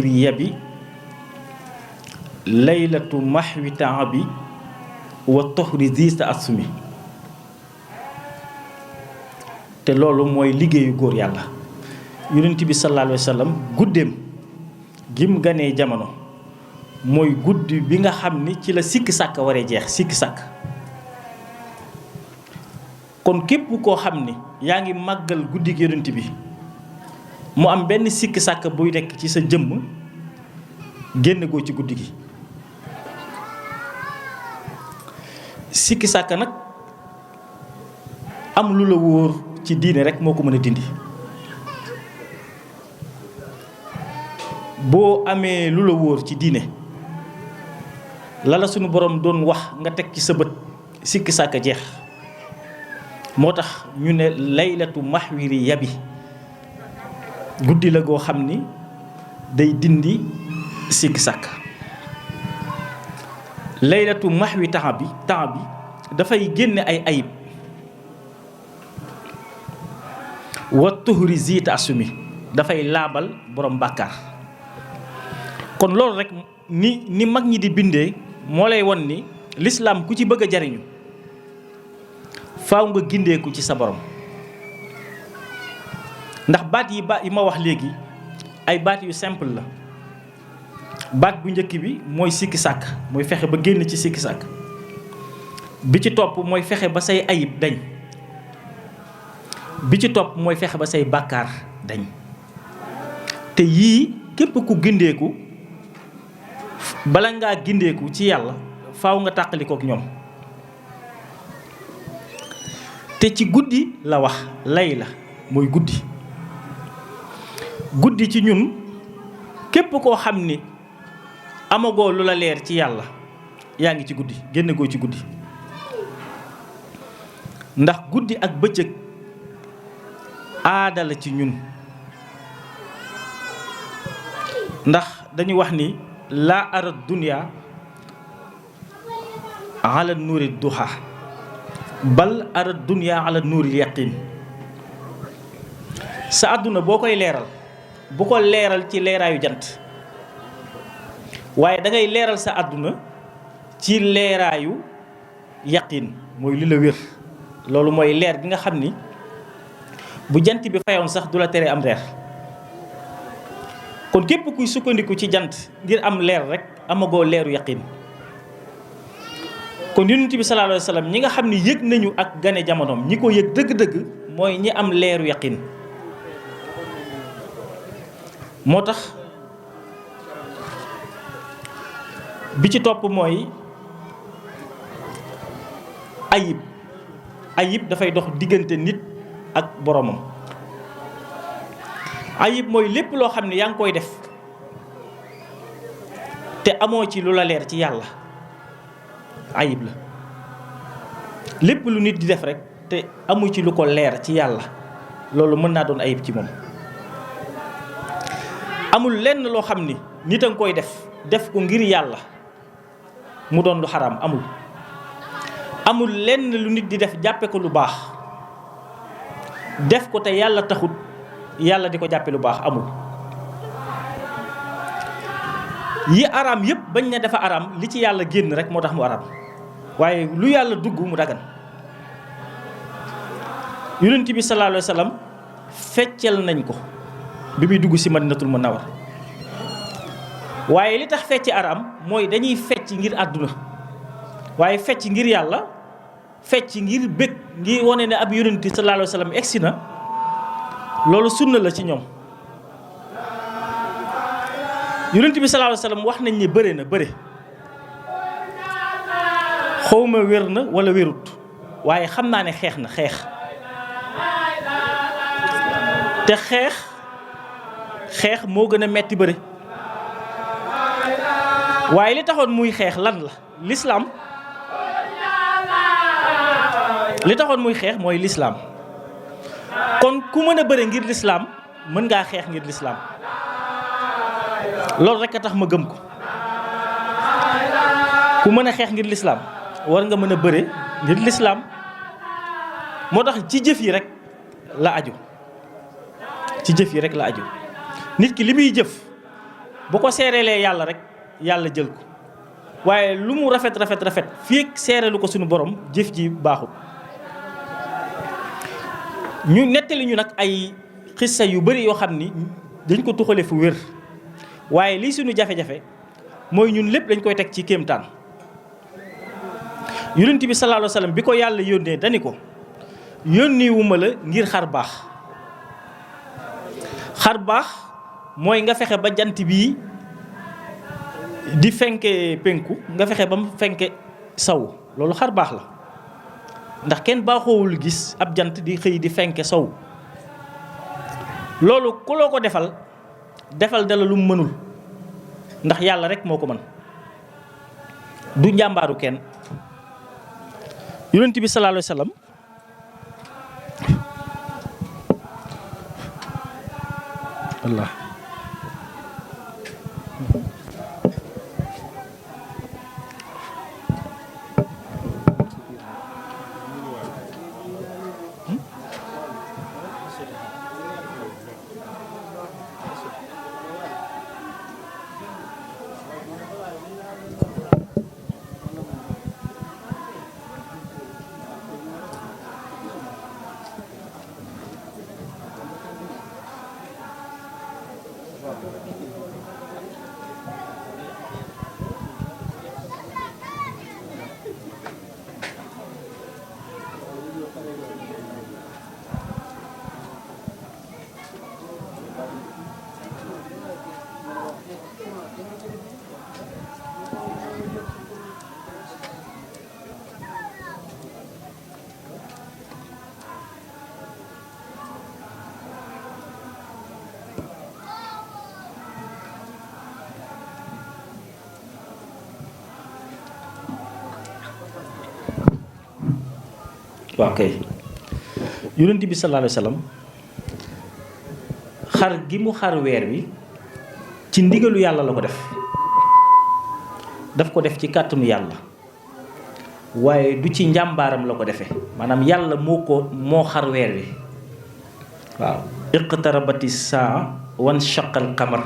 mahwiri yabi laylatu mahwi taabi wa toxri zista asumi. te loolu mooy liggéeyu góor yàlla. yonent bi sallallahu alayhi wa sallam guddeem gim ganee jamono mooy guddi bi nga xam ni ci la sikki sàkk waree jeex sikki sàkk. kon képp koo xam ni yaa ngi màggal guddi gi yonent bi mu am benn sikki sàkk buy nekk ci sa jëmm génn goo ci guddi gi. sikki sàkk nag am lu la wóor ci diine rek moo ko mën a dindi. boo amee lu la wóor ci diine la sunu borom doon wax nga teg ci sa bët sikki sàkk jeex. moo tax ñu ne laylatu mahwiri yabi guddi la goo xam ni day dindi sikki sàkk. laylatu mahwi temps bi dafay génne ay ayib. wa tuhri ziita asumi dafay laabal borom bàkkaar. kon loolu rek ni mag ñi di bindee moo lay won ni lislaam ku ci bëgg a jariñu faaw nga gindeeku ci sa borom. ndax baat yi ma wax léegi ay baat yu simple la. baat bu njëkk bi mooy sikki sàkk mooy fexe ba génn ci sikki sàkk. bi ci topp mooy fexe ba say ayib dañ. bi ci topp mooy fexe ba say bàkkaar dañ. te yii képp ku gindeeku bala ngaa gindeeku ci yàlla faaw nga tàqalikook ñoom. te ci guddi la wax layla mooy guddi. guddi ci ñun képp koo xam ni amagoo lu la leer ci yàlla yaa ngi ci guddi génn goo ci guddi. ndax guddi ak bëccëg aada la ci ñun. ndax dañu wax ni laa ara dunya ala nuuri duha bal ara dunya ala nuuri yaqin. sa àdduna boo koy leeral bu ko leeral ci leeraayu jant waaye da ngay leeral sa àdduna ci leeraayu yaqin mooy li la wér. loolu mooy leer gi nga xam ni bu jant bi fayoon sax du la tere am reer. kon képp kuy sukkandiku ci jant ngir am leer rek amagoo leeru yaqin. kon yonent bi sallallahu alayhi wa sallam ñi nga xam ni yëg nañu ak gane jamonoom ñi ko yëg dëgg-dëgg mooy ñi am leeru yaqin. moo tax bi ci topp mooy ayib dafay dox diggante nit ak boromam. ayib mooy lépp loo xam ne yaa ngi koy def te amoo ci lu la leer ci yàlla ayib la. lépp lu nit di def rek te amu ci lu ko leer ci yàlla loolu mën naa doon ayib ci moom. amul lenn loo xam ni nit a nga koy def ko ngir yàlla mu doon lu xaraam amul. amul lenn lu nit di def jàppe ko lu baax def ko te yàlla taxut yàlla di ko jàppe lu baax amul. yi araam yépp bañ ne dafa araam li ci yàlla génn rek moo tax mu araam waaye lu yàlla dugg mu dagan. yonent bi sallallahu alayhi wa sallam feccal nañ ko bi muy dugg ci Madinatul Munawwara waaye li tax fecc araam mooy dañuy fecc ngir àdduna waaye fecc ngir yàlla fecc ngir bëgg ngir wane ne ab yonent sallallahu alayhi wa sallam egsi na loolu sunna la ci ñoom. yonent bi sallallahu alayhi wa sallam wax nañ ne bëre xawma wér na wala wérut waaye xam naa ne xeex na te xeex moo gën a metti bëre. waaye li taxoon muy xeex lan la lislaam li taxoon muy xeex mooy lislaam. kon ku mën a bëre ngir lislaam mën ngaa xeex ngir lislaam loolu rekk a tax ma gëm ko. ku mën a xeex ngir lislaam war nga mën a bëre ngir lislaam. moo tax ci jëf yi rek la aju nit ki li muy jëf bu ko seereelee yàlla rek yàlla jël ko waaye lu mu rafet fii ak seereelu ko suñu borom jëf ji baaxul. ñu nettali ñu nag ay xissa yu bari yoo xam ni dañ ko tuxale fu wér waaye lii suñu jafe-jafe mooy ñun lépp dañ koy teg ci kéemtaan. yonent bi sallallahu alayhi wa sallam bi ko yàlla yónnee dani ko yónniwuma la ngir xar baax mooy nga fexe ba jant bii di fenke penku nga fexe ba mu fenke saw loolu xar baax la ndax kenn baaxoowul gis ab jant di xëy di fenke saw loolu ku loo ko defal dala lu mu mënul ndax yàlla rek moo ko mën du njàmbaaru kenn. yonent bi sallallahu alayhi wa sallam Allah waaw kay yonent bi sallallahu alayhi wa sallam xar gi mu xar weer wi ci ndigalu yàlla la ko daf ko def ci kàttanu yàlla waaye du ci njàmbaaram la ko defee maanaam yàlla moo xar weer wi waaw iqtarabati saa wan shaqal qamar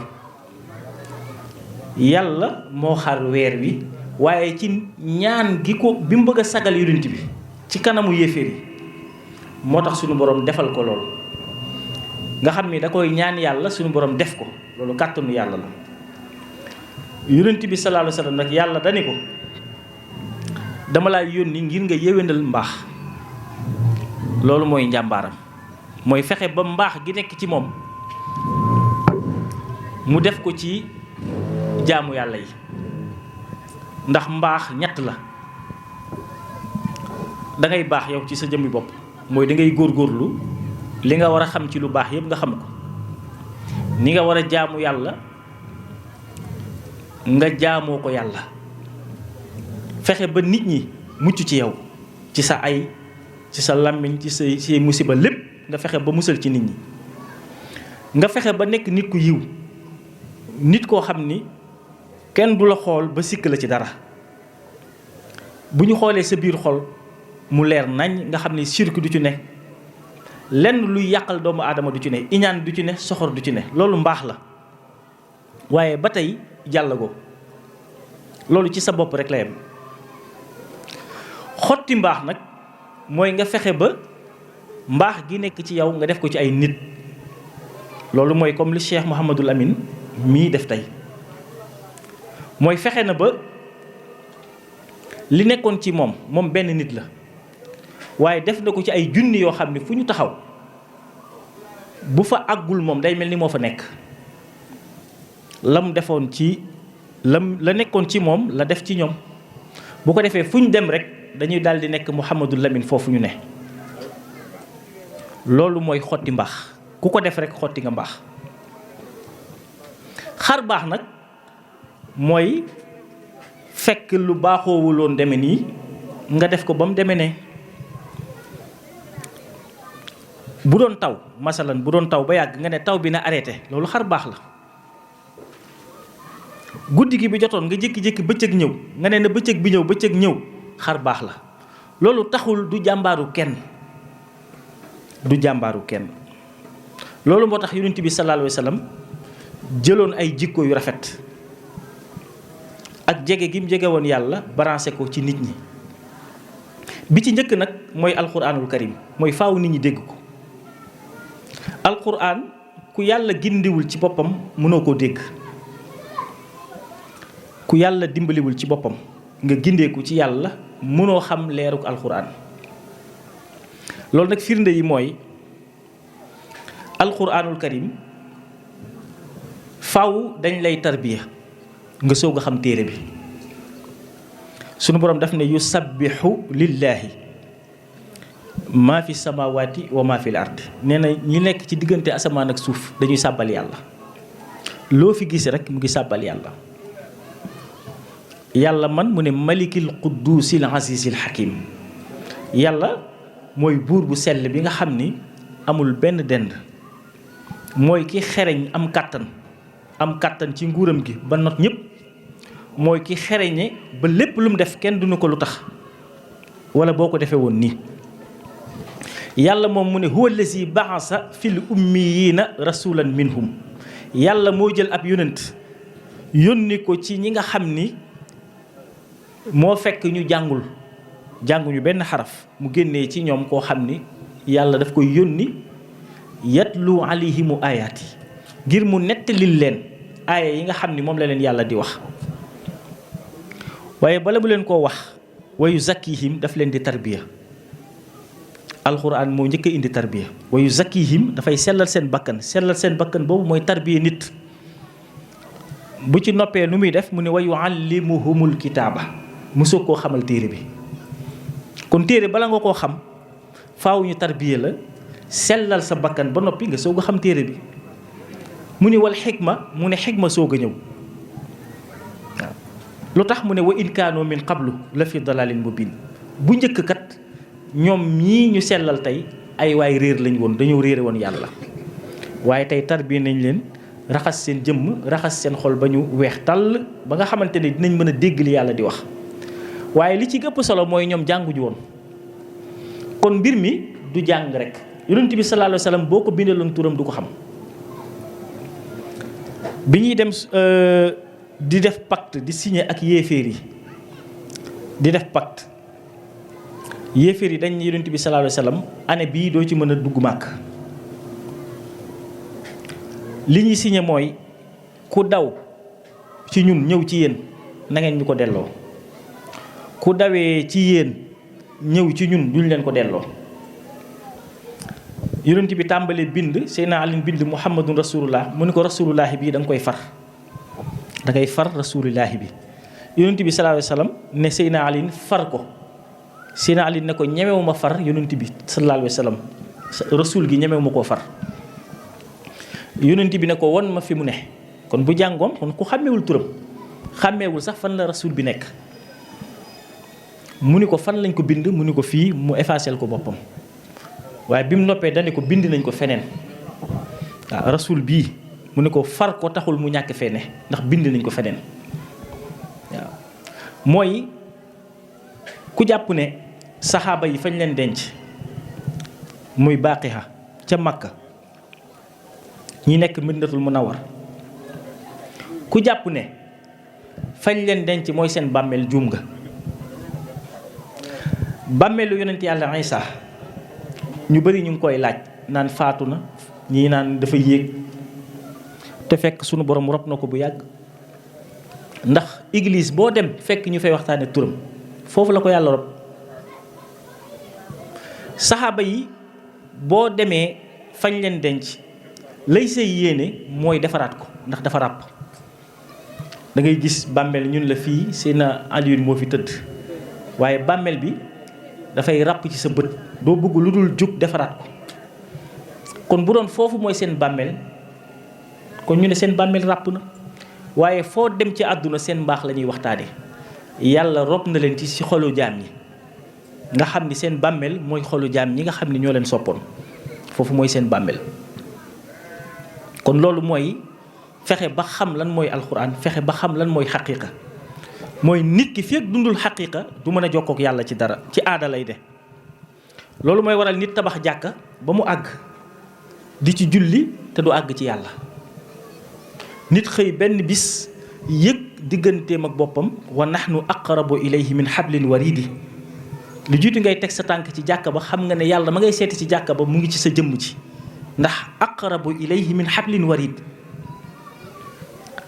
yàlla moo xar weer wi waaye ci ñaan gi ko bi mu bëgg a sagal yonent bi ci kanamu yéeféer yi moo tax suñu borom defal ko loolu nga xam ni da koy ñaan yàlla suñu borom def ko loolu kàttanu yàlla la. yonent bi sallallahu alayhi wa sallam nag yàlla dani ko dama laa yónni ngir nga yéwénal mbaax loolu mooy njàmbaaram mooy fexe ba mbaax gi nekk ci moom mu def ko ci jaamu yàlla yi ndax mbaax ñett la. da ngay baax yow ci sa jëmmi bopp mooy da ngay góorgóorlu li nga war a xam ci lu baax yépp nga xam ko ni nga war a jaamu yàlla nga jaamoo ko yàlla fexe ba nit ñi mucc ci yow ci sa ay ci sa làmmiñ ci say musiba lépp nga fexe ba musal ci nit ñi nga fexe ba nekk nit ku yiw nit koo xam ni kenn du la xool ba sikk la ci dara bu ñu xoolee sa biir xol mu leer nañ nga xam ni sirk du ci ne lenn luy yàqal doomu aadama du ci ne iñaan du ci ne soxor du ci ne loolu mbaax la waaye ba tey jàllagoo loolu ci sa bopp rek la yem xotti mbaax nag mooy nga fexe ba mbaax gi nekk ci yow nga def ko ci ay nit loolu mooy comme li Cheikh Mouhamadul Amin mii def tey mooy fexe na ba li nekkoon ci moom benn nit la waaye def na ko ci ay junni yoo xam ne fu ñu taxaw bu fa àggul moom day mel ni moo fa nekk lam defoon ci la nekkoon ci moom la def ci ñoom bu ko defee fu ñu dem rek dañuy daal di nekk Mouhamadul Lamine foofu ñu ne loolu mooy xotti mbaax ku ko def rek xotti nga mbaax xar baax nag mooy fekk lu baaxoowuloon deme nii nga def ko ba mu deme ne bu doon taw masalan bu doon taw ba yàgg nga ne taw bi na arrêté loolu xar baax la guddi gi bi jotoon nga jékki-jékki bëccëg ñëw nga ne na bëccëg bi ñëw bëccëg ñëw xar baax la loolu taxul du jàmbaaru kenn loolu moo tax yonent bi sallallahu alayhi wa sallam jëloon ay jikko yu rafet ak jege gi mu jege woon yàlla balancé ko ci nit ñi. bi ci njëkk nag mooy alquranul karim, mooy faaw nit ñi dégg ko. alquran ku yàlla gindiwul ci boppam mënoo koo dégg. ku yàlla dimbaliwul ci boppam nga gindeeku ci yàlla mënoo xam leeruk alquran. loolu nag firnde yi mooy alquranul karim faaw dañ lay tarbiya nga soog a xam téere bi. sunu borom daf ne yusabbihu lillahi maa fi samawati wa maa fi l ard. nee na ñi nekk ci diggante asamaan ak suuf dañuy sàbbal yàlla. loo fi gis rek mu ngi sàbbal yàlla. yàlla man mu ne malikil quddusil azizil hakim. yàlla mooy buur bu sell bi nga xam ni amul benn dend. mooy ki xereñ am kàttan ci nguuram gi ba not ñépp. mooy ki xereñe ba lépp lu mu def kenn duñu ko lu tax wala boo ko defee woon nii. yàlla moom mu ne huwa allazi ba'asa fil ummiyina rasulan minhum. yàlla moo jël ab yonent yónni ko ci ñi nga xam ni moo fekk ñu jànguñu benn xaraf mu génnee ci ñoom koo xam ni yàlla daf koy yónni yatlu alayhimu ayaati ngir mu nettalil leen aaya yi nga xam ni moom la leen yàlla di wax. waaye bala mu leen koo wax wayu zakkihim daf leen di tarbiya. alxuraan moo njëkk a indi tarbiya. wayu zakkihim dafay sellal seen bakkan boobu mooy tarbiya nit. bu ci noppee nu muy def mu ne wayu allimuhumul kitaaba mu soog koo xamal téere bi. kon téere bala nga koo xam faaw ñu tarbiya la sellal sa bakkan ba noppi nga soog a xam téere bi. mu ne wal xikma mu ne xikma soog a ñëw. lu tax mu ne wa in kaanoo min qablu la fi dalalin mubin. bu njëkk kat ñoom ñii ñu sellal tey ay waay réer lañ woon, dañoo réere woon yàlla. waaye tey tarbiya nañ leen raxas seen jëmm raxas seen xol ba ñu weex tàll ba nga xamante ne dinañ mën a dégg li yàlla di wax. waaye li ci gëpp solo mooy ñoom jànguñu woon. kon mbir mi du jàng rek. yonent bi sallallahu alayhi wa sallam boo ko bindaloon turam du ko xam. bi ñuy dem di def pacte di signé ak yéeféer yi di def pacte yéeféer yi dañ ne yonent bi sallallahu alayhi wasallam année bii doo ci mën a dugg màkk. li ñuy signé mooy ku daw ci ñun ñëw ci yéen na ngeen ñu ko delloo. ku dawee ci yéen ñëw ci ñun duñ leen ko delloo. yonent bi tàmbalee bind Seydina Ali bind Muhammadun Rasulullah mu ne ko Rasulullahi bii da nga koy far. da ngay far rasulillahi bi. yonent bi sallallahu alayhi wasallam ne Seydina Ali far ko. Seydina Ali ne ko ñemewuma far yonent bi sallallahu alayhi wasallam rasul gi ñemewuma koo far. yonent bi ne ko won ma fi mu ne. kon bu jàngoon kon ku xàmmewul turam xàmmeewul sax fan la rasul bi nekk. mu ni ko fan lañ ko bind mu ni ko fii mu effacel ko boppam. waaye bi mu noppee dane ko bind nañ ko feneen. waaw rasul bii mu ne ko far ko taxul mu ñàkk fee ne ndax bind nañ ko feneen. waaw mooy ku jàpp ne saxaaba yi fañ leen denc muy Baaqiha ca Makka ñi nekk Madinatul Munawwar ku jàpp ne fañ leen denc mooy seen bàmmeel juum nga. bàmmeelu yonent yàlla Isaa ñu bari ñu ngi koy laaj naan faatu na ñii naan dafa yéeg. te fekk sunu borom rob na ko bu yàgg ndax église boo dem fekk ñu fay waxtaane turam foofu la ko yàlla rob. saxaaba yi boo demee fañ leen denc lay say yéene mooy defaraat ko ndax dafa ràpp. da ngay gis bàmmeel ñun la fii Seydina Alioune moo fi tëdd waaye bàmmeel bi dafay ràpp ci sa bët doo bëgg lu dul jóg defaraat ko. kon bu doon foofu mooy seen bàmmeel kon ñu ne seen bàmmeel ràpp na. waaye foo dem ci àdduna seen mbaax la ñuy waxtaane yàlla rob na leen ci xolu jaam ñi nga xam ni seen bàmmeel mooy xolu jaam ñi nga xam ni ñoo leen soppoon foofu mooy seen bàmmeel. kon loolu mooy fexe ba xam lan mooy alxuraan fexe ba xam lan mooy xaqiiqa mooy nit ki fekk dundul xaqiiqa du mën a jokkook yàlla ci dara ci aada lay de. loolu mooy waral nit tabax jàkka ba mu àgg di ci julli te du àgg ci yàlla. nit xëy benn bis yëg digganteem ak boppam wa nahnu aqrabu ilayhi min hablil waridi lu jiitu ngay teg sa tànk ci jàkka ba xam nga ne yàlla ma ngay seeti ci jàkka ba mu ngi ci sa jëmm ci ndax aqrabu ilayhi min hablin warid.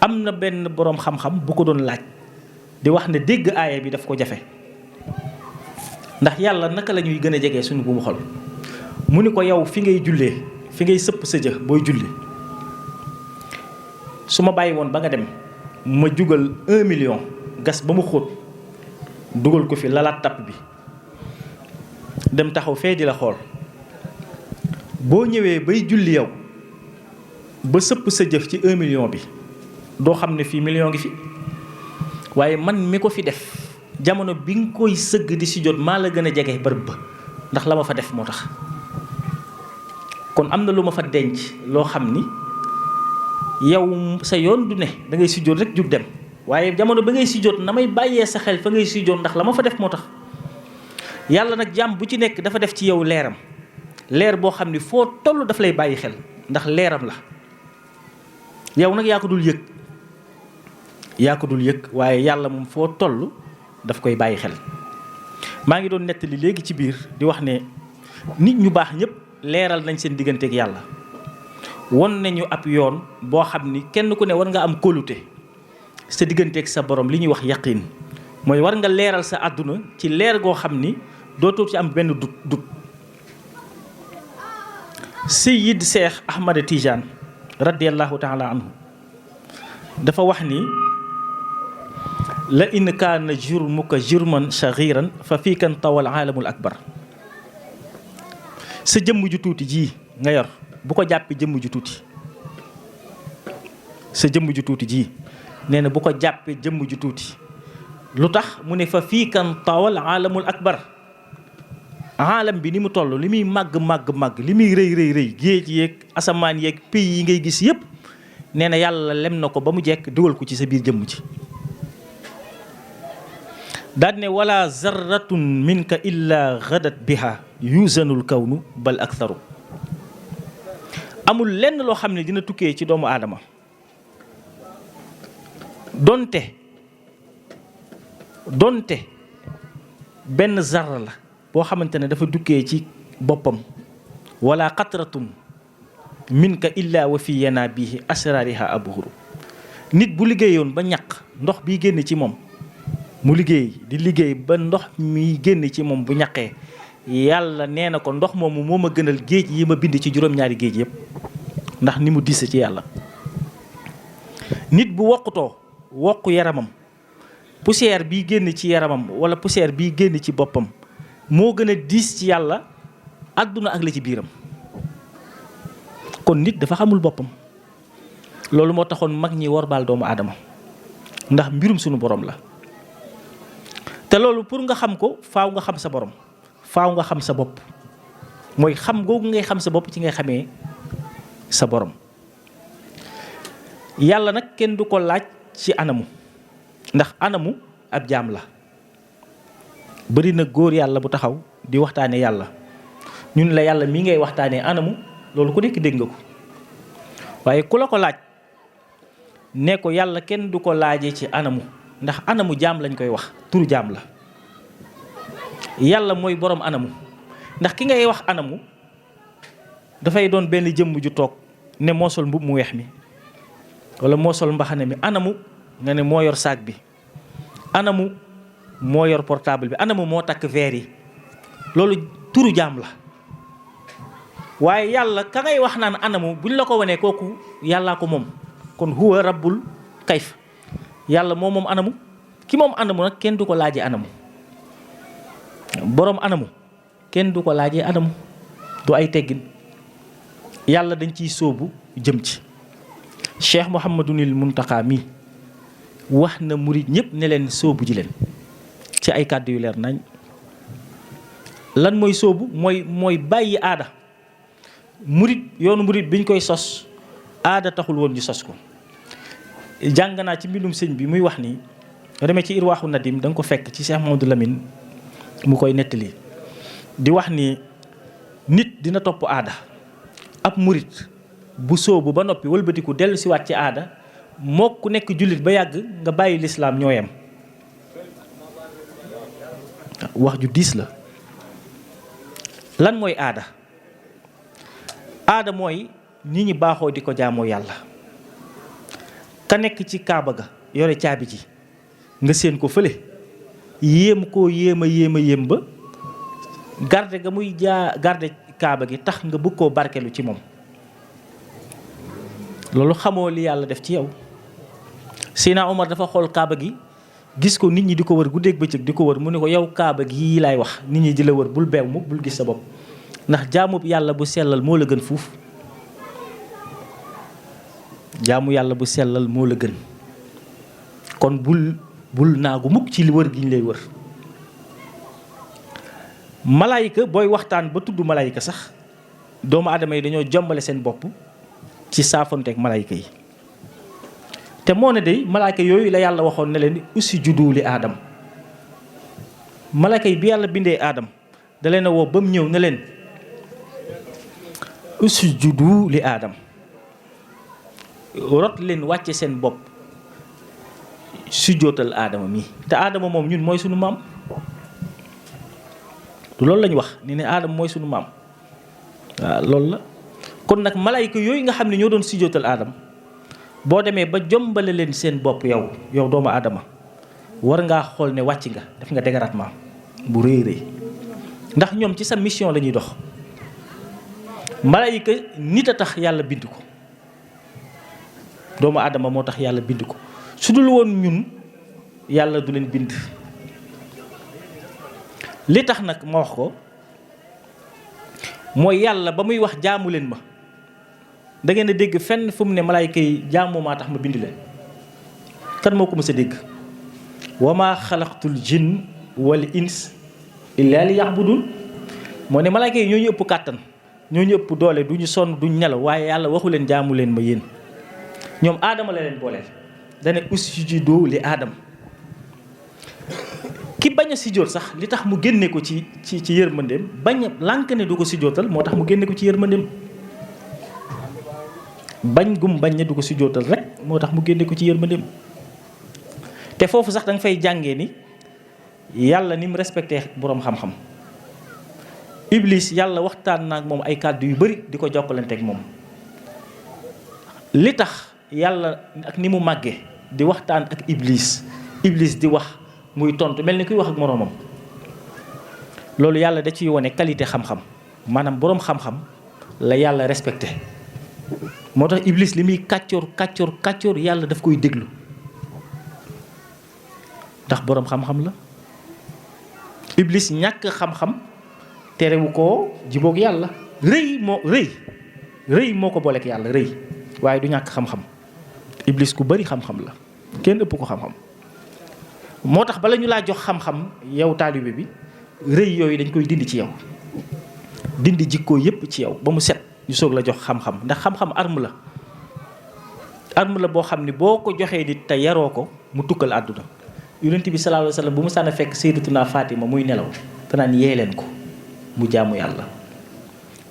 am na benn boroom xam-xam bu ko doon laaj di wax ne dégg aaya bi daf ko jafe ndax yàlla naka la ñuy gën a jege suñu buumu xol. mu ni ko yow fi ngay jullee fi ngay sëpp sa jë booy julli su ma bàyyi woon ba nga dem ma jugal 1 million gas ba mu xóot dugal ko fi lalaat tapp bi dem taxaw fee di la xool boo ñëwee bay julli yow ba sëpp sa jëf ci 1 million bi doo xam ne fii million ngi fi waaye man mi ko fi def jamono bi nga koy sëgg di si jot maa la gën a jege bërëb ba ndax la ma fa def moo tax. kon am na lu ma fa denc loo xam ni yow sa yoon du ne da ngay sujjóot rek jug dem waaye jamono ba ngay sujjóot na may bàyyee sa xel fa ngay sujjóot ndax la ma fa def moo tax. yàlla nag jàmm bu ci nekk dafa def ci yow leeram leer boo xam ni foo toll daf lay bàyyi xel ndax leeram la yow nag yaa ko dul yëg waaye yàlla moom foo toll daf koy bàyyi xel. maa ngi doon nettali léegi ci biir di wax ne nit ñu baax ñëpp leeral nañ seen digganteeg yàlla won nañu ab yoon boo xam ni kenn ku ne war nga am kóolute sa digganteeg sa borom li ñuy wax yaqiin mooy war nga leeral sa àdduna ci leer goo xam ni dootoo ci am benn dut Sayyid Cheikh Ahmad Tidiane radiyallahu taala anhu dafa wax ni la in kaana jurmuka jurman saghiran fa fii kan tawal aalamul akbar. sa jëmm ju tuuti ji nga yor bu ko jàppee jëmm ju tuuti sa jëmm ju tuuti ji nee na bu ko jàppee jëmm ju tuuti lu tax mu ne fa fii kan tawal aalamul akbar. aalam bi ni mu toll li muy màgg li muy rëy géej yeeg asamaan yeeg pays yi ngay gis yépp nee na yàlla lem na ko ba mu jekk dugal ko ci sa biir jëmm ji. daal ne wala zarratun minka illa gadat biha yusanul kawnu bal aktharu. amul lenn loo xam ne dina tukkee ci doomu aadama donte benn zarra la boo xamante ne dafa tukkee ci boppam wala qatratun minka illa wa fi yanabihi asrariha abhuru. nit bu liggéeyoon ba ñaq ndox bi génn ci moom mu liggéey ba ndox mi génn ci moom bu ñaqee yàlla nee na ko ndox moomu moo ma gënal géej yi ma bind ci juróom-ñaari géej yépp ndax ni mu diise ci yàlla. nit bu wokk yaramam poussière bii génn ci yaramam wala poussière bii génn ci boppam moo gën a diis ci yàlla àdduna ak la ci biiram. kon nit dafa xamul boppam loolu moo taxoon mag ñi worbaal doomu aadama ndax mbirum sunu borom la. te loolu pour nga xam ko faaw nga xam sa borom faaw nga xam sa bopp mooy xam googu ngay xam sa bopp ci ngay xamee sa borom. yàlla nag kenn du ko laaj ci anamu ndax anamu ab jaam la. bari na góor yàlla bu taxaw di waxtaane yàlla ñun la yàlla mii ngay waxtaanee anamu loolu ku nekk dégg nga ko waaye ku la ko laaj ne ko yàlla kenn du ko laajee ci anamu ndax anamu jaam lañ koy wax turu jaam la. yàlla mooy borom anamu ndax ki ngay wax anamu dafay doon benn jëmm ju toog ne moo sol mbub mu weex mi wala moo sol mbaxane mi. anamu nga ne moo yor saag bi anamu moo yor portable bi anamu moo takk verre yi loolu turu jaam la. waaye yàlla ka ngay wax naan anamu buñ la ko wanee kooku yàllaa ko moom kon huwa rabbul kayf yàlla moo moom anamu ki moom anamu nag kenn du ko laajee anamu boroom anamu kenn du ko laajee anamu du ay teggin yàlla dañ ciy sóobu jëm ci. Cheikh Mouhamadunil Muntaqa mi wax na murit ñëpp ne leen sóobu ji leen ci ay kàddu yu leer nañ. lan mooy sóobu mooy bàyyi aada. yoonu murit biñ koy sos aada taxul woon ñu sos ko. jàng naa ci mbindum sëñ bi muy wax ni demee ci Irwaaxu Nadim da nga ko fekk ci Cheikh Mamadou Lamine mu koy nettali di wax ni nit dina topp aada ab murit bu sóobu ba noppi wëlbatiku dellu siwaat ci aada moo ku nekk jullit ba yàgg nga bàyyi lislaam ñoo yem. wax ju diis la. lan mooy aada? aada mooy nit ñi baaxoo di ko jaamoo yàlla. ka nekk ci kaaba ga yore caabi ji nga séen ko fële yéem koo yéem ba garde ga muy garde kaaba gi tax nga bëgg koo barkelu ci moom. loolu xamoo li yàlla def ci yow. Seydina Omar dafa xool kaaba gi gis ko nit ñi di ko wër guddeeg bëccëg di ko wër mu ne ko yow kaaba gi yii laay wax nit ñi di la wër bul beew mu bul gis sa bopp ndax jaamu yàlla bu sellal moo la gën fuuf. jaamu yàlla bu sellal moo la gën kon bul naagu mukk ci wër gi ñu lay wër. malaayika booy waxtaan ba tudd malaayika sax doomu aadama yi dañoo jombale seen bopp ci saafonteeg malaayika yi. te moo ne day malaayika yooyu la yàlla waxoon ne leen usjudu li aadam. malaayika yi bi yàlla bindee aadam da leen a woo ba mu ñëw ne leen usjudu li aadam. rot leen wàcce seen bopp sujjootal aadama mi te aadama moom ñun mooy sunu maam. du loolu lañu wax ni ne aadama mooy sunu maam waaw loolu la. kon nag malaayika yooyu nga xam ne ñoo doon sujjootal aadama boo demee ba jombale leen seen bopp yow doomu aadama war ngaa xool ne wàcc nga def nga dégradement bu rëy rëy ndax ñoom ci sa mission la ñuy dox. malaayika nit a tax yàlla bind ko doomu aadama moo tax yàlla bind ko su dul woon ñun yàlla du leen bind. li tax nag ma wax ko mooy yàlla ba muy wax jaamu leen ma da ngeen a dégg fenn fu mu ne malaayka yi jaamu maa tax ma bind leen. kan moo ko mës a dégg? wa maa xalaqtul jinn wal ins illa li ya'budun. moo ne malaayka yi ñoo ñu ëpp kàttan ñoo ñu ëpp doole du ñu sonn duñ nelaw waaye yàlla waxu leen jaamu leen ma yéen. ñoom aadama la leen booleel dane usjudu li aadam. ki bañ a sujjóot sax li tax mu génne ko ci yërmandeem bañ lànk ne du ko sujjóotal moo tax mu génne ko ci yërmandeem. bañ gum bañ ne du ko sujjóotal rek moo tax mu génne ko ci yërmandeem. te foofu sax da nga fay jàngee ni yàlla ni mu respecté boroom xam-xam. Iblis yàlla waxtaan na ak moom ay kàddu yu bari di ko jokkalanteeg moom. li tax yàlla ak ni mu màggee di waxtaan ak Iblis di wax muy tontu mel ni kuy wax ak moroomam. loolu yàlla da ciy wone qualité xam-xam maanaam boroom xam-xam la yàlla respecté. moo tax Iblis li muy kàccoor yàlla daf koy déglu ndax boroom xam-xam la. Iblis ñàkk xam-xam terewu ko jiboog yàlla. rëy moo ko booleek yàlla rëy waaye du ñàkk xam-xam. Iblis ku bari xam-xam la kenn ëpp ko xam-xam. moo tax bala ñu laa jox xam-xam yow taalibe bi rëy yooyu dañ koy dindi ci yow dindi jikkoo yépp ci yow ba mu set ñu soog la jox xam-xam ndax xam-xam arme la boo xam ni boo ko joxee nit te yaroo ko mu tukkal àdduna. yonent bi sallallahu alayhi wa sallam bu mu sànn fekk sayyidatuna Fatima muy nelaw danaan yee leen ko mu jaamu yàlla.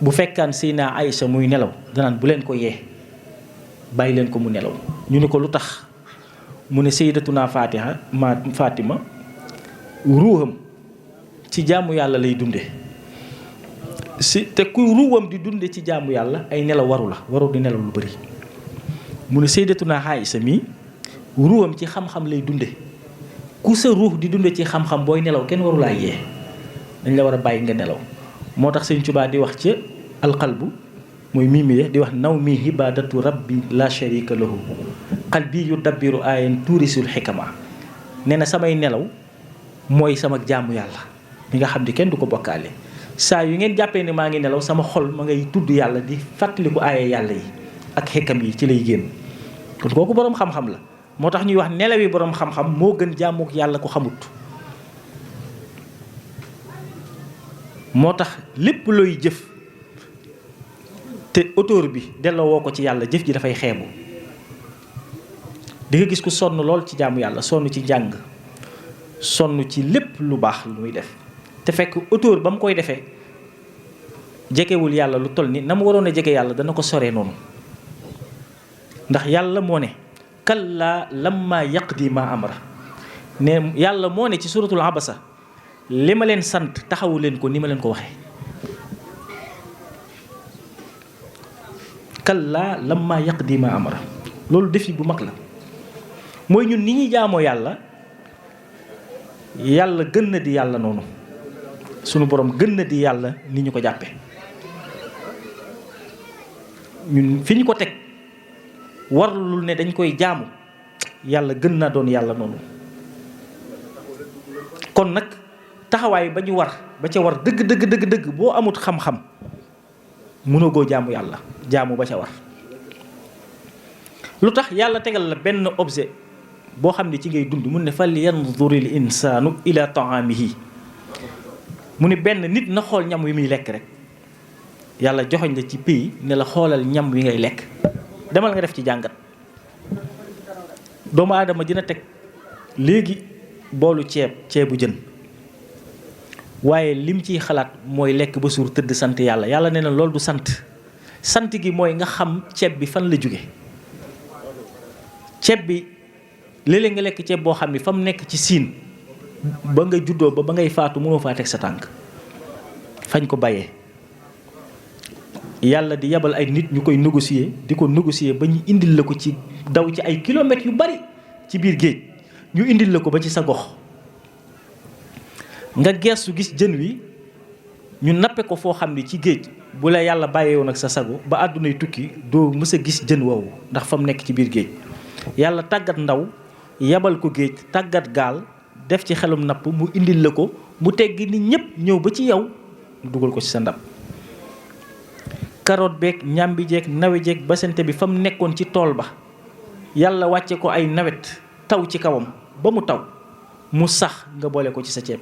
bu fekkaan Seydina Aïcha muy nelaw danaan bu leen ko yee bàyyi leen ko mu nelaw. ñu ne ko lu tax mu ne sayyidatuna Fatima ruuxam ci jaamu yàlla lay dunde te ku ruuxam di dunde ci jaamu yàlla ay nelaw waru di nelaw lu bari. mu ne sayyidatuna Aïcha mi ruuxam ci xam-xam lay dunde ku sa ruux di dunde ci xam-xam booy nelaw kenn warulaa yee dañ la war a bàyyi nga nelaw. moo tax Sëñ Tuubaa di wax ci alqalbu mooy mimiye di wax naw mi ibadatu rabbi la sharika lahu qalbi yudabbiru ayan tuurisul xikama. nee na samay nelaw mooy sama jaamu yàlla mi nga xam ni kenn du ko bokkaale. saa yu ngeen jàppee ne maa ngi nelaw sama xol ma ngay tudd yàlla di fàttaliku aaya yàlla yi ak xikam yi ci lay génn. kon kooku boroom xam-xam la. moo tax ñuy wax nelaw yi boroom xam-xam moo gën jaamu yàlla ko xamut. moo tax lépp looy jëf te auteur bi delloo woo ko ci yàlla jëf ji dafay xeebu. di nga gis ku sonn lool ci jaamu yàlla sonn ci njàng sonn ci lépp lu baax lu muy def te fekk auteur ba mu koy defee jegewul yàlla lu toll ni na mu waroon a jege yàlla dana ko soree noonu. ndax yàlla moo ne kalla lamma yaqdi ma amra ne yàlla moo ne ci suratul abasa li ma leen sant taxawu leen ko ni ma leen ko waxee. kalla lamma yaqdi ma amara loolu défi bu mag la mooy ñun ni ñuy jaamoo yàlla yàlla gën na di yàlla noonu sunu borom gën na di yàlla ni ñu ko jàppe ñun fi ñu ko teg warlul ne dañ koy jaamu yàlla gën naa doon yàlla noonu. kon nag taxawaay ba ñu war ba ca war dëgg dëgg dëgg dëgg boo amut xam-xam mënoo goo jaamu yàlla jaamu ba ca war. lu tax yàlla tegal la benn objet boo xam ne ci ngay dund mun ne fal yanzuril insaanu ila taamihi mu ne benn nit na xool ñam wi muy lekk rek yàlla joxoñ la ci pays ne la xoolal ñam wi ngay lekk demal nga def ci jàngat. doomu aadama dina teg léegi boolu ceebu jën waaye lim ciy xalaat mooy lekk ba suur tëdd sant yàlla yàlla nee na loolu du sant gi mooy nga xam ceeb bi fan la jóge ceeb bi léeg-léeg nga lekk ceeb boo xam ni fa mu nekk ci siin ba nga juddoo ba ngay faatu mënoo faa teg sa tànk fañ ko bàyyee yàlla di yabal ay nit ñu koy négocier di ko négocier ba ñu indil la ko ci daw ci ay kilomètres yu bari ci biir géej ñu indil la ko ba ci sa gox nga geestu gis jën wi ñu nappe ko foo xam ni ci géej bu la yàlla bàyyee woon ak sa sago ba àddunay tukki doo mës a gis jën woowu ndax fa mu nekk ci biir géej yàlla tàggat ndaw yabal ko géej tàggat gaal def ci xelum napp mu indil la ko mu teggi ni ñépp ñëw ba ci yow mu dugal ko ci sa ndab. carotte beeg ñambi jeeg nawe jeeg basante bi fa mu nekkoon ci tool ba yàlla wàcce ko ay nawet taw ci kawam ba mu taw mu sax nga boole ko ci sa ceeb.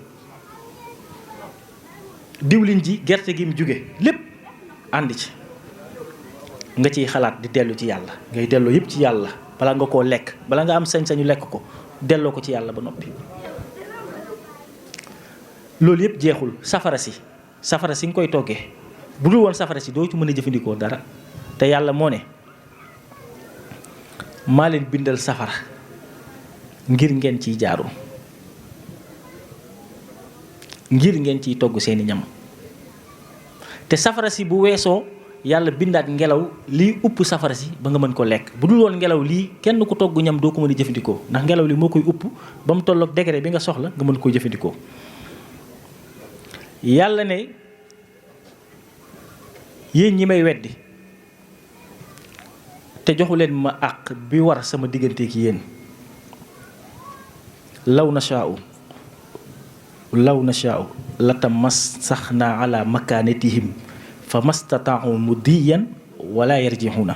diwlin ji gerte gi mu jóge lépp ànd ci nga ciy xalaat di dellu ci yàlla ngay delloo yëpp ci yàlla bala nga koo lekk bala nga am sañ-sañu lekk ko delloo ko ci yàlla ba noppi. loolu yëpp jeexul safara si nga koy toggee bu dul woon safara si doo ci mën a jëfandikoo dara te yàlla moo ne maa leen bindal safara ngir ngeen ciy jaaru ngir ngeen ciy togg seeni ñam te safara si bu weesoo yàlla bindaat ngelaw liy upp safara si ba nga mën ko lekk bu dul woon ngelaw lii kenn ku togg ñam doo ko mën a jëfandikoo ndax ngelaw li moo koy upp ba mu tolloog degré bi nga soxla nga mën koo jëfandikoo. yàlla ne yéen ñi may weddi te joxu leen ma àq bi war sama diggante ki yéen law nashaa'u la tamassaxnaa ala makaanatihim fa mastataa'u mudiyan wala yarji'una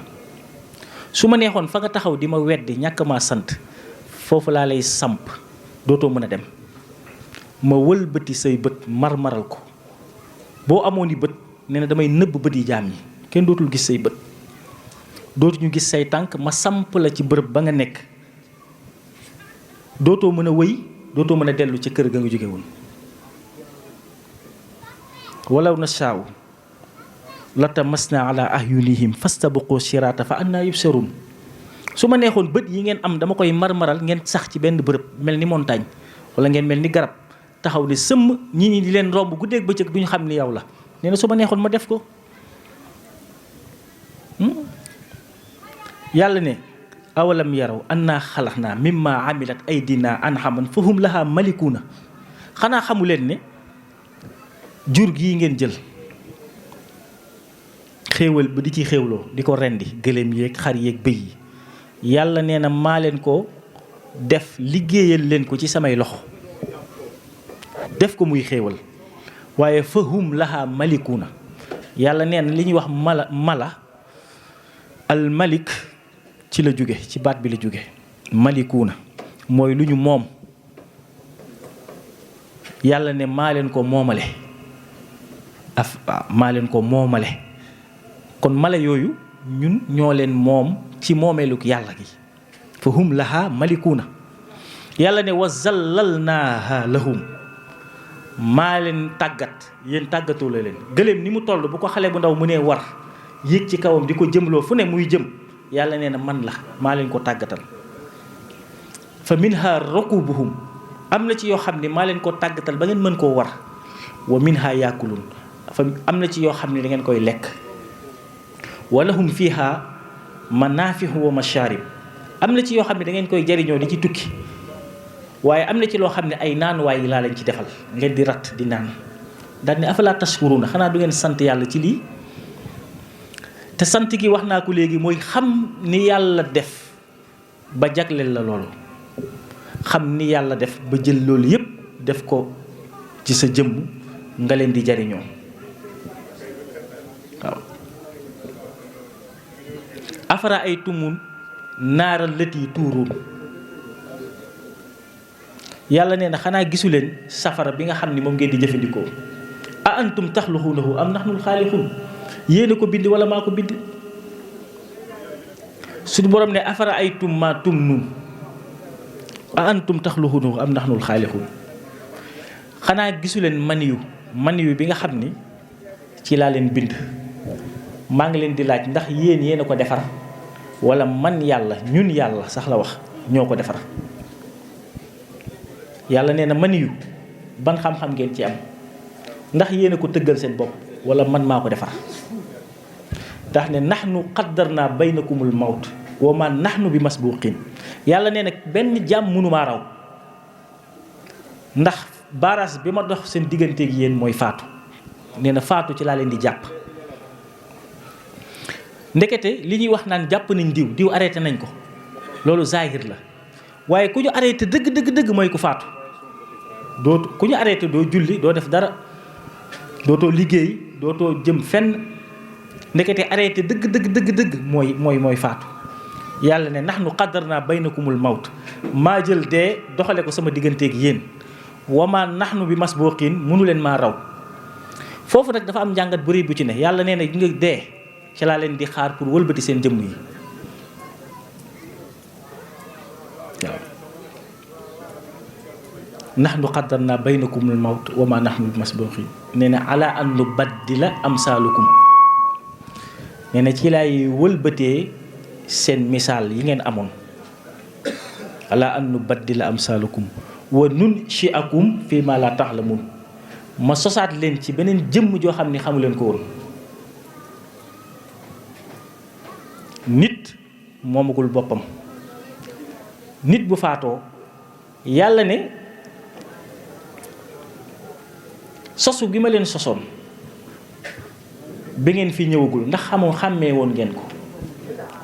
su ma neexoon fa nga taxaw di ma weddi ñàkk maa sant foofu laa lay samp dootoo mën a dem ma wëlbati say bët marmaral ko boo amoon i bët nee na damay nëbb bët yi jaam yi kenn dootul gis say bët dootuñu gis say tànk ma samp la ci bërëb ba nga nekk dootoo mën a wëy dootoo mën a dellu ca kër ga nga jóge woon. walaw nashaa'u la tamasnaa ala ahyunihim fastabuqu siraata fa annaa yubsaruun su ma neexoon bët yi ngeen am dama koy marmaral ngeen sax ci benn bërëb mel ni montagne wala ngeen mel ni garab taxaw ne sëmm ñi di leen romb guddeeg bëccëg duñu xam ni yow la nee na su ma neexoon ma def ko. yàlla ne awalam yaraw annaa xalaqnaa mimmaa amilat aydinaa an'aaman fa hum lahaa malikuuna xanaa xamu leen ne jur gii ngeen jël xéewal ba di ci xéewloo di ko rendi gëléem yeeg xar yeeg bëy yi yàlla nee na maa leen ko def liggéeyal leen ko ci samay loxo def ko muy xéewal waaye fa hum lahaa malikuuna yàlla nee na li ñuy wax mala al malik ci la jóge ci baat bi la jóge malikuuna mooy lu ñu moom yàlla ne maa leen ko moomale maa leen ko moomale kon mala yooyu ñun ñoo leen moom ci moomeeluk yàlla gi fa hum lahaa malikuuna yàlla ne wa zallalnaaha lahum maa leen tàggat yéen tàggatoo la leen gëléem ni mu toll bu ko xale bu ndaw mu nee war yéeg ci kawam di ko jëmloo fu ne muy jëm yàlla nee na man la maa leen ko tàggatal fa minha rakubuhum am na ci yoo xam ne maa leen ko tàggatal ba ngeen mën koo war wa minha yaakulun fa am na ci yoo xam ne da ngeen koy lekk wa lahum fiha manaafihu wa masharib am na ci yoo xam ne da ngeen koy jariñoo di ci tukki waaye am na ci loo xam ne ay naanuwaay yi laa leen ci defal ngeen di rat di naan daal ne afala tashkuruna xanaa du ngeen sant yàlla ci lii te sant gi wax naa ko léegi mooy xam ni yàlla def ba jagleel la loolu xam ni yàlla def ba jël loolu yépp def ko ci sa jëmm nga leen di jariñoo waaw afara ay tumun naaral lëti tuuruun yàlla nee na xanaa gisu leen safara bi nga xam ni moom ngeen di jëfandikoo a antum taxluquunahu am naxnul xaaliquun yéen a ko bind wala maa ko bind suñu borom ne afara ay tum maa tum nun a antum taxluquunahu am naxnul xaaliquun xanaa gisu leen maniyu bi nga xam ni ci laa leen bind maa ngi leen di laaj ndax yéen a ko defar wala man yàlla ñun yàlla sax la wax ñoo ko defar yàlla nee na maniyu ban xam-xam ngeen ci am ndax yéen a ko tëggal seen bopp wala man maa ko defar ndax ne nahnu qaddarna baynakumul mawt wa ma nahnu bi masbuqin yàlla nee na benn jàmm mënumaa raw ndax baaraas bi ma dox seen digganteeg yéen mooy faatu nee na faatu ci laa leen di jàpp ndekete li ñuy wax naan jàpp nañ diw arrêté nañ ko loolu zahir la waaye ku ñu arrêté dëgg mooy ku faatu dootu ku ñu arrêté doo julli doo def dara dootoo liggéey dootoo jëm fenn ndekete arrêté dëgg mooy faatu yàlla ne nahnu qaddarna baynakumul mawt maa jël dee doxale ko sama digganteeg yéen wama nahnu bi masbuqin mënu leen maa raw foofu nag dafa am njàngat bu rëy bu ci ne yàlla nee na gi nga dee ci laa leen di xaar pour wëlbati seen jëmm yi waaw nahnu qaddarna baynakumul mawt wama nahnu bi masbuqin nee na ala an nubaddila amsaalukum nee na ci laay wëlbatee seen misaal yi ngeen amoon ala an nubaddila amsaalukum wa nunshi'akum fi ma la ta'lamun ma sosaat leen ci beneen jëmm joo xam ni xamu leen ko woon nit moomagul boppam nit bu faatoo yàlla ne sosu gi ma leen sosoon bi ngeen fi ñëwagul ndax xàmmee woon ngeen ko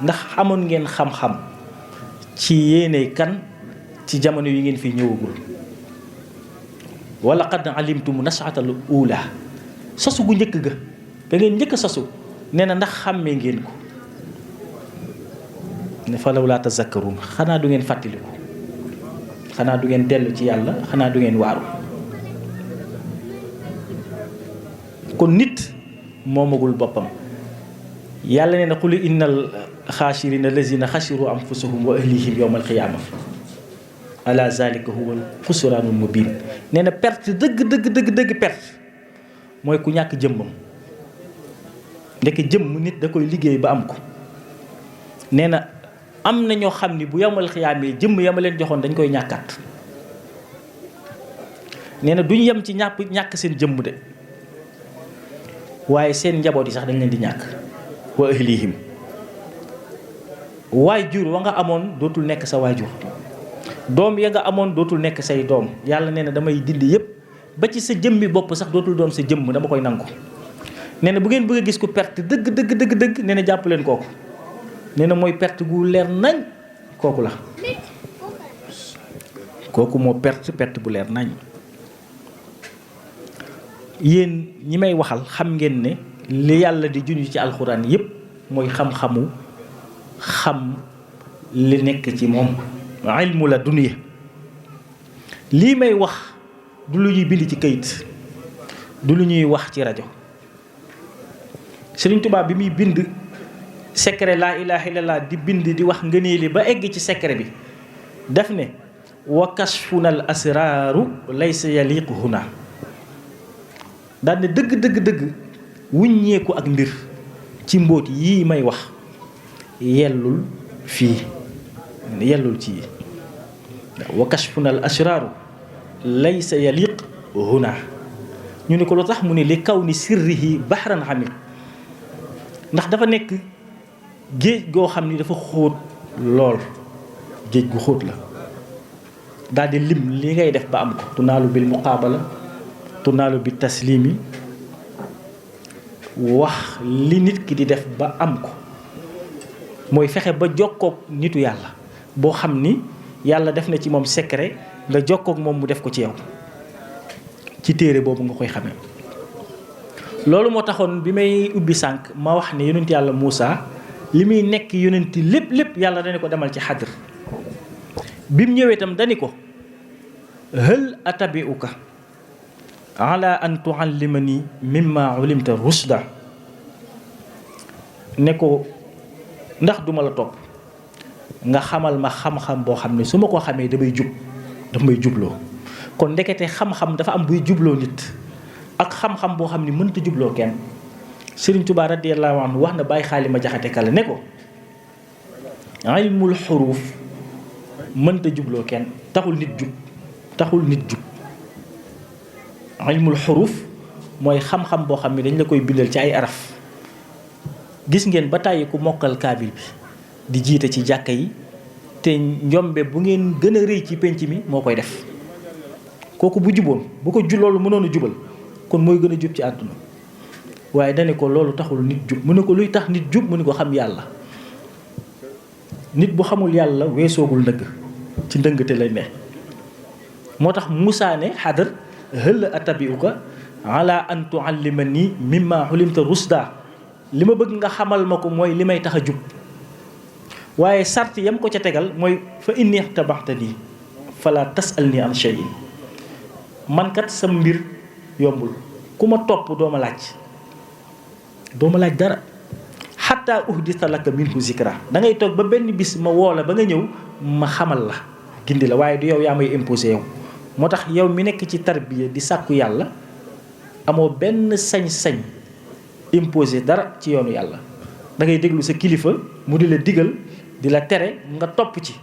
ndax amoon ngeen xam-xam ci yéene kan ci jamono yi ngeen fi ñëwagul wala qad alimtum nas'atal ula sosu gu njëkk ga da ngeen njëkk a sosu nee na ndax xàmmee ngeen ko ne fa law laa tazakkaruun xanaa du ngeen fàttaliku xanaa du ngeen dellu ci yàlla xanaa du ngeen waaru kon nit moomagul boppam yàlla nee na qul innal xaasirina allazina xasiru anfusahum wa ahlihim yawma alqiyaama ala zalika huwa alxusraanul mubin nee na perte dëgg perte mooy ku ñàkk jëmmam ndeke jëmm nit da koy liggéey ba am ko nee na am na ñoo xam ni bu yawmal xiyaamee jëmm yama leen joxoon dañ koy ñàkkaat nee na duñ yem ci ñàkk seen jëmm de waaye seen njaboot yi sax dañ leen di ñàkk wa ahlihim waajur wa nga amoon dootul nekk sa waajur doom ya nga amoon dootul nekk say doom yàlla nee na damay dindi yépp ba ci sa jëmmi bopp sax dootul doon sa jëmm dama koy nangu nee na bu ngeen bëgg a gis ko perte dëgg nee na jàpp leen kooku nee na mooy perte gu leer nañ kooku la kooku moo perte bu leer nañ yéen ñi may waxal xam ngeen ne li yàlla di junj ci alxuraan yépp mooy xam-xamu xam li nekk ci moom ilmu la dunya lii may wax du lu ñuy bind ci kayit du lu ñuy wax ci rajo Sëriñ Tuubaa bi muy bind secret laa ilaaha illallah di bind di wax ngëneeli ba egg ci secret bi daf ne wa kashfuna al asraaru laysa yaliqu huna daal ne dëgg wuññeeku ak mbir ci mbóot yii may wax yellul fii yellul ci wa kashfuna al asraaru laysa yaliq huna ñu ne ko lu tax mu ne li kaw ni sirrihi bahran hamid ndax dafa nekk géej goo xam ni dafa xóot lool géej gu xóot la daal di lim li ngay def ba am ko tunaalu bil muqaabala tunaalu bi taslimi wax li nit ki di def ba am ko mooy fexe ba jokkoog nitu yàlla boo xam ni yàlla def na ci moom secret nga jokkoog moom mu def ko ci yow ci téere boobu nga koy xamee loolu moo taxoon bi may ubbi sànq ma wax ne yonent yàlla Muusa li muy nekk yonenti lépp yàlla dani ko demal ci xadr bi mu ñëwee itam dani ko hal atabi'uka ala an tuallimani mimma ulimta rusda ne ko ndax duma la topp nga xamal ma xam-xam boo xam ne su ma ko xamee daf may jubloo kon ndekete xam-xam dafa am buy jubloo nit ak xam-xam boo xam ne mënta jubloo kenn Sëriñ Tuubaa radiyallaahu anhu wax na bàyyi xaali ma jaxate kala ne ko ilmul xuruuf mënta jubloo kenn taxul nit jub ilmul xuruuf mooy xam-xam boo xam ne dañ la koy bindal ci ay araf gis ngeen ba tàyyi ku mokkal kaabil bi di jiite ci jàkka yi te njombe bu ngeen gën a rëy ci penc mi moo koy def kooku bu juboon bu ko loolu mënoon a jubal kon mooy gën a jub ci àdduna waaye dane ko loolu taxul nit jub mu ne ko luy tax nit jub mu ne ko xam yàlla nit bu xamul yàlla weesoogul ndëgg ci ndëngte lay ne moo tax Musaa ne xadar hal atabi'uka ala an tuallimani mimma ulimta rusda li ma bëgg nga xamal ma ko mooy li may tax a jub waaye sart yam ko ca tegal mooy fa inni tabaxtani fala tasalni an shay'in man kat sam mbir yombul ku ma topp doo ma laaj dara xataa uhdisa laka minhu zikra da ngay toog ba benn bis ma woo la ba nga ñëw ma xamal la gindi la waaye du yow yaa may imposé yow moo tax yow mi nekk ci tarbiya di sàkku yàlla amoo benn sañ-sañ imposé dara ci yoonu yàlla da ngay déglu sa kilifa mu di la digal di la tere nga topp ci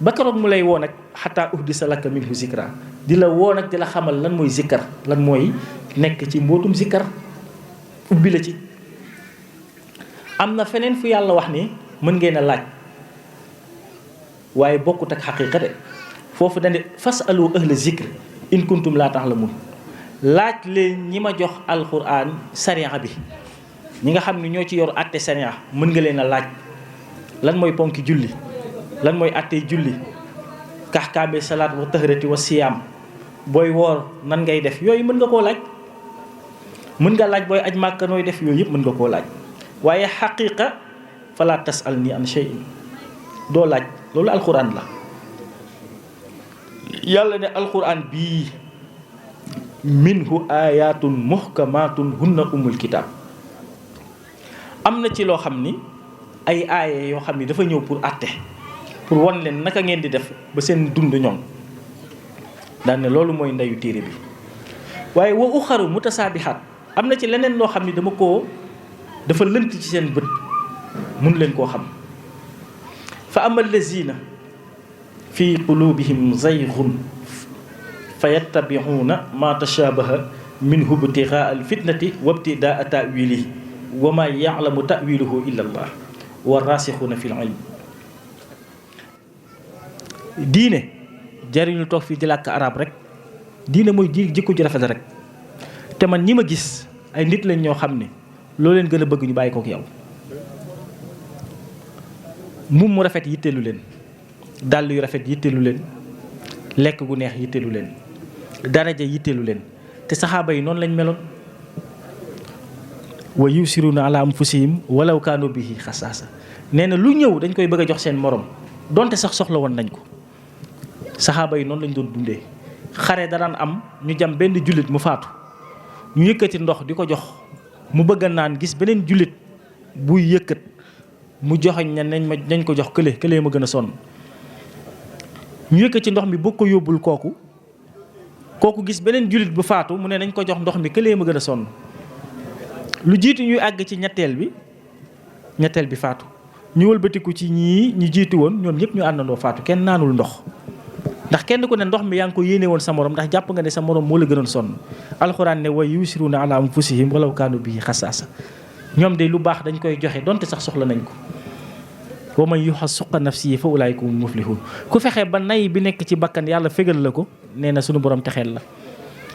ba keroog mu lay woo nag xataa uhdisa laka minhu zikra di la woo nag di la xamal lan mooy zikkar lan mooy nekk ci mbootum zikkar ubbi la ci am na feneen fu yàlla wax ni mën ngeen a laaj waaye bokkut ak xaqiiqa de foofu dane fasalu ahla zikr in kuntum laa ta'lamun laaj leen ñi ma jox alquran sariya bi ñi nga xam ne ñoo ci yor àtte sariya mën nga leen a laaj lan mooy ponki julli lan mooy àttee julli kaxkaame salaat wa tahrati wa siyaam booy woor nan ngay def yooyu mën nga koo laaj mën nga laaj booy aj màkka nooy def yooyu yëpp mën nga koo laaj waaye xaqiiqa fala tasalni an shay'in doo laaj loolu alquran la yàlla ne alquran bii minhu ayatun muhkamatun hunna umul kitab am na ci loo xam ni ay aaya yoo xam ni dafa ñëw pour àtte pour wan leen naka ngeen di def ba seen dund ñoŋ daan ne loolu mooy ndeyu téere bi waaye wa uxaru mutasaabihaat am na ci leneen loo xam ni dafa lënt ci seen bët mun leen koo xam fa ama allazina fi qulubihim zayghun fa yattabi'una ma tashabaha minhu ibtigaa alfitnati wa ibtidaa ta'wilihi wa ma ya'lamu ta'wiluhu illa allah wa rasixuuna fil ilm diine jariñu toog fii di làkk arab rek diine mooy jikko ju rafet rek te man ñi ma gis ay nit lañ ñoo xam ne loo leen gën a bëgg ñu bàyyi kook yow mbubb mu rafet yitteelu leen dàll yu rafet yitteelu leen lekk gu neex yitteelu leen daraja yitteelu leen te saxaaba yi noonu lañ meloon wa yusiruna ala anfusihim walaw kaanu bihi xasaasa nee na lu ñëw dañ koy bëgg a jox seen morom donte sax soxla woon nañ ko saxaaba yi noonu lañ doon dundee xare danaan am ñu jam benn jullit mu faatu ñu yëkkati ndox di ko jox mu bëgg a naan gis beneen jullit buy yëkkat mu joxeñ ne nañ ko jox kële ma gën a sonn ñu yëkkati ndox mi bëgg ko yóbbul kooku gis beneen jullit bu faatu mu ne nañ ko jox ndox mi kële ma gën a sonn lu jiitu ñuy àgg ci ñetteel bi faatu ñu wëlbatiku ci ñii ñu jiitu woon ñoom ñëpp ñu àndandoo faatu kenn naanul ndox ndax kenn ku ne ndox mi yaa ngi ko yéene woon sa morom ndax jàpp nga ne sa morom moo la gënoon sonn. alxuraan ne wa yusiruuna ala anfusihim walaw kaanu bihi xasaasa, ñoom de lu baax dañ koy joxe donte sax soxla nañ ko. wa man yuqa suqa nafsihi fa ulaa'ika humul muflihun, ku fexe ba nay bi nekk ci bakkan yàlla fegal la ko, nee na sunu borom texeel la.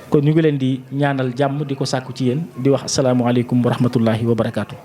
kon ñu ngi leen di ñaanal jàmm di ko sàkku ci yéen di wax asalaamualeykum wa rahmatullahi wa barakaatu.